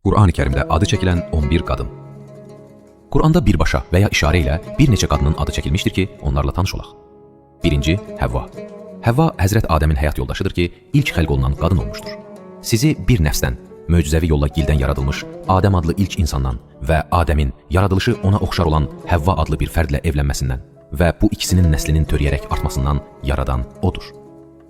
Qur'an-ı Kərimdə adı çəkilən 11 qadın. Qur'anda birbaşa və ya işarə ilə bir neçə qadının adı çəkilmişdir ki, onlarla tanış olaq. Birinci, Həvva. Həvva Həzrət Adəmin həyat yoldaşıdır ki, ilk xəlq olunan qadın olmuşdur. Sizi bir nəfsdən, möcüzəvi yolla gildən yaradılmış Adəm adlı ilk insandan və Adəmin yaradılışı ona oxşar olan Həvva adlı bir fərdlə evlənməsindən və bu ikisinin nəslinin törəyərək artmasından yaradan odur.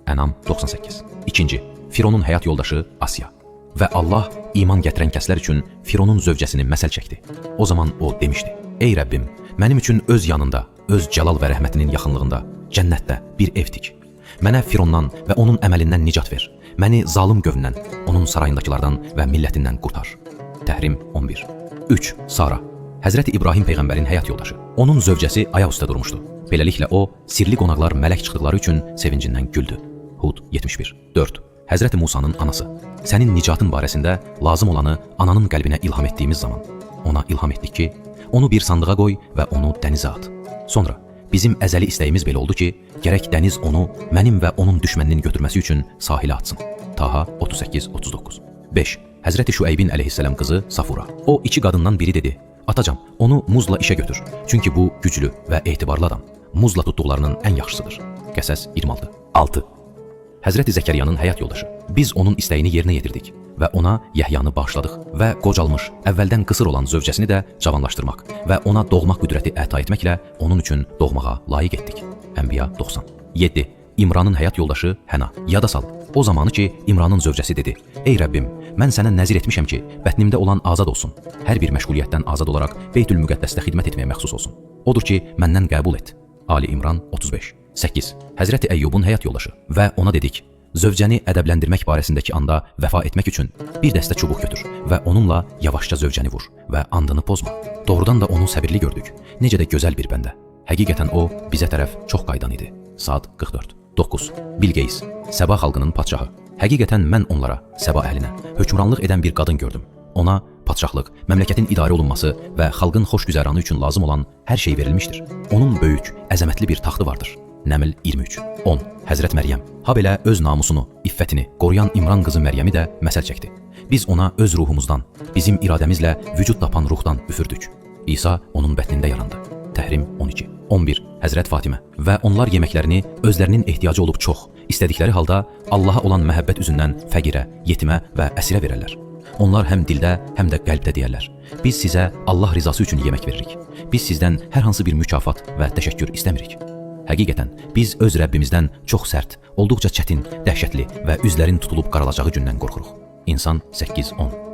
Ənam 98. İkinci, Fironun həyat yoldaşı Asiya. Və Allah iman gətirən kəslər üçün Fironun zövcəsini məsəl çəkdi. O zaman o demişdi: Ey Rəbbim, mənim üçün öz yanında, öz cəlal və rəhmətinin yaxınlığında, cənnətdə bir ev tik. Mənə Firondan və onun əməlindən nicat ver. Məni zalım qövmdən, onun sarayındakılardan və millətindən qurtar. Təhrim 11. 3. Sara. Həzrəti İbrahim peyğəmbərin həyat yoldaşı. Onun zövcəsi ayaq üstə durmuşdu. Beləliklə o, sirli qonaqlar mələk çıxdıqları üçün sevincindən güldü. Hud 71. 4. Həzrəti Musanın anası. Sənin nicatın barəsində lazım olanı ananın qəlbinə ilham etdiyimiz zaman ona ilham etdik ki, onu bir sandığa qoy və onu dənizə at. Sonra bizim əzəli istəyimiz belə oldu ki, gərək dəniz onu mənim və onun düşməninin götürməsi üçün sahilə atsın. Taha 38-39. 5. Həzrəti Şüeybin əleyhissalam qızı Safura. O iki qadından biri dedi: Atacan, onu muzla işə götür. Çünki bu güclü və etibarlı adam. Muzla tutduqlarının ən yaxşısıdır. Qəsəs 26. 6. Həzrəti Zəkəriyanın həyat yoldaşı. Biz onun istəyini yerinə yetirdik və ona Yəhyanı bağışladıq və qocalmış, əvvəldən qısır olan zövcəsini də cavanlaşdırmaq və ona doğmaq qüdrəti əta etməklə onun üçün doğmağa layiq etdik. Ənbiya 90. 7. İmranın həyat yoldaşı Həna. Yada sal. O zamanı ki, İmranın zövcəsi dedi: Ey Rəbbim, mən sənə nəzir etmişəm ki, bətnimdə olan azad olsun. Hər bir məşğuliyyətdən azad olaraq Beytül Müqəddəsdə xidmət etməyə məxsus olsun. Odur ki, məndən qəbul et. Ali İmran 35. 8. Həzrəti Əyyubun həyat yoldaşı və ona dedik: Zövcəni ədəbləndirmək barəsindəki anda vəfa etmək üçün bir dəstə çubuq götür və onunla yavaşca zövcəni vur və andını pozma. Doğrudan da onu səbirli gördük. Necə də gözəl bir bəndə. Həqiqətən o bizə tərəf çox qaydan idi. Saat 44. 9. Bilqeys, Səba xalqının padşahı. Həqiqətən mən onlara, Səba əhlinə, hökmranlıq edən bir qadın gördüm. Ona padşahlıq, məmləkətin idarə olunması və xalqın xoşgüzəranı üçün lazım olan hər şey verilmişdir. Onun böyük, əzəmətli bir taxtı vardır. Nəml 23. 10. Həzrət Məryəm. Ha belə öz namusunu, iffətini qoruyan İmran qızı Məryəmi də məsəl çəkdi. Biz ona öz ruhumuzdan, bizim iradəmizlə vücud tapan ruhdan üfürdük. İsa onun bətnində yarandı. Təhrim 12. 11. Həzrət Fatimə və onlar yeməklərini özlərinin ehtiyacı olub çox, istədikləri halda Allaha olan məhəbbət üzündən fəqirə, yetimə və əsirə verərlər. Onlar həm dildə, həm də qəlbdə deyərlər: Biz sizə Allah rizası üçün yemək veririk. Biz sizdən hər hansı bir mükafat və təşəkkür istəmirik. Həqiqətən biz öz Rəbbimizdən çox sərt, olduqca çətin, dəhşətli və üzlərin tutulub qaralacağı gündən qorxuruq. İnsan 8-10.